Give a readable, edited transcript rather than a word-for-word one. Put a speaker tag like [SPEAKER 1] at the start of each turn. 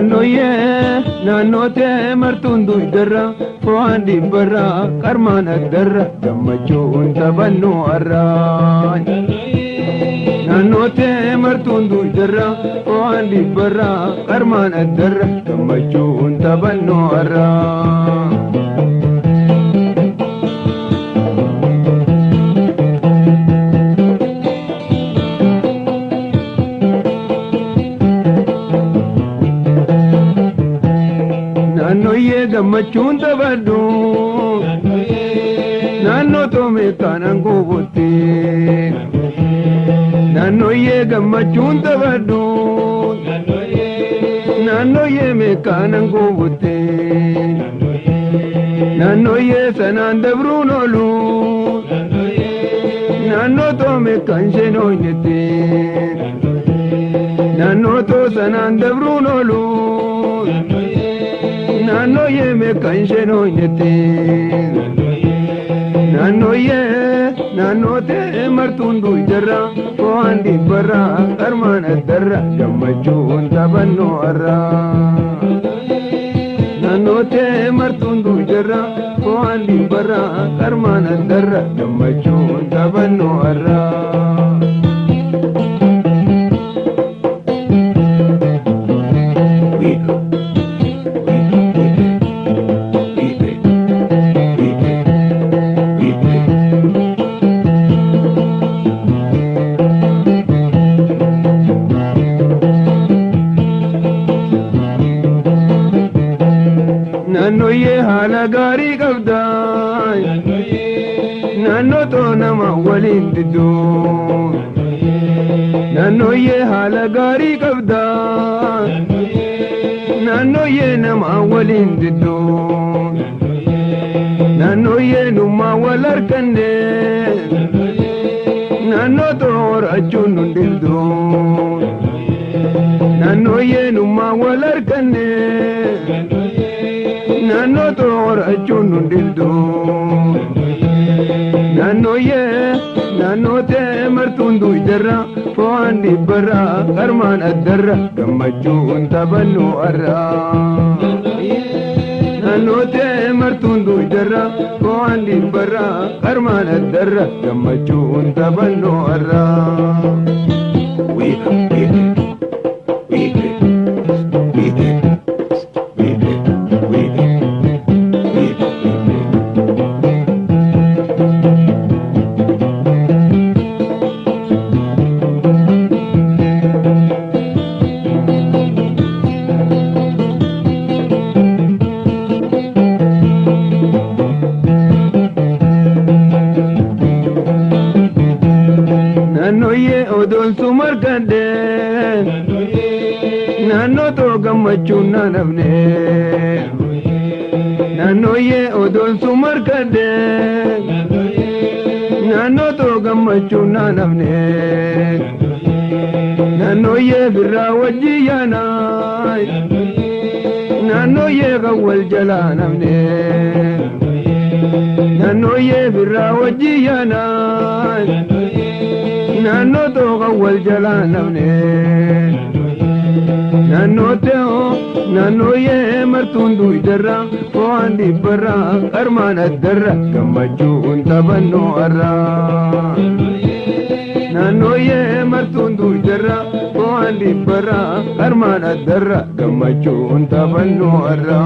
[SPEAKER 1] Naannoyyee naannoo martuun duydarra fo'aan dhibbarra qarmaan addarra gammachuun taphannu har'aan. Naannoo martuun duydarra fo'aan dhibbarra qarmaan addarra gammachuun taphannu har'aan. Naannoyyee gammachuun taphadhu naannoo toomee kaanaan guubutti. Naannoyyee gammachuun taphadhu naannoyyee meeqaanan guubutti. Naannoyyee sanaan dabruun oolu naannoo toomee kan isheen hojjette. Naannoo too sanaan dabruun oolu. Naannoyyee meeqa isheen hojjette. Naannoyyee naannoo ta'e martuun duydarra fo'aan dhibbarra qarmaan addarra gammachuun taphannu har'a. Naannoo ta'e martuun duydarra fo'aan dhibbarra qarmaan addarra gammachuun taphannu har'a. Naannoyyee haala gaarii qabda. Naannoo too nama waliin diddu. Naannoyyee haala gaarii qabda. Naannoyyee nama waliin diddu. Naannoyyee nummaa wal harkanne. Naannoo too horachuun nun diddu. Naannoyyee nummaa wal harkanne. Naannoo toorachuun nun dilduu. Naannoyyee naannoo ta'e martuun duydarra fo'aan dhibbarra qarmaan addarra gammachuun taphannu har'a. Naannoo ta'e martuun duydarra fo'aan dhibbarra qarmaan addarra gammachuun taphannu har'a. Naannoyyee odoon sumarkadde naannoo too gammachuun naan hafne. Naannoyyee odoon sumarkadde naannoo too gammachuun naan hafne. Naannoyyee birraa wajji yaanaay naannoyyee kan wal jalaa hafne. Naannoyyee birraa wajji yaanaay. Naannoo tooka wal jalaa namne. Naannoo ta'oo naannoyyee martuun duydarra fo'aan dhibbarra qarmaan addarra gammachuun taphannu har'a. Naannoyyee martuun duydarra fo'aan dhibbarra qarmaan addarra gammachuun taphannu har'a.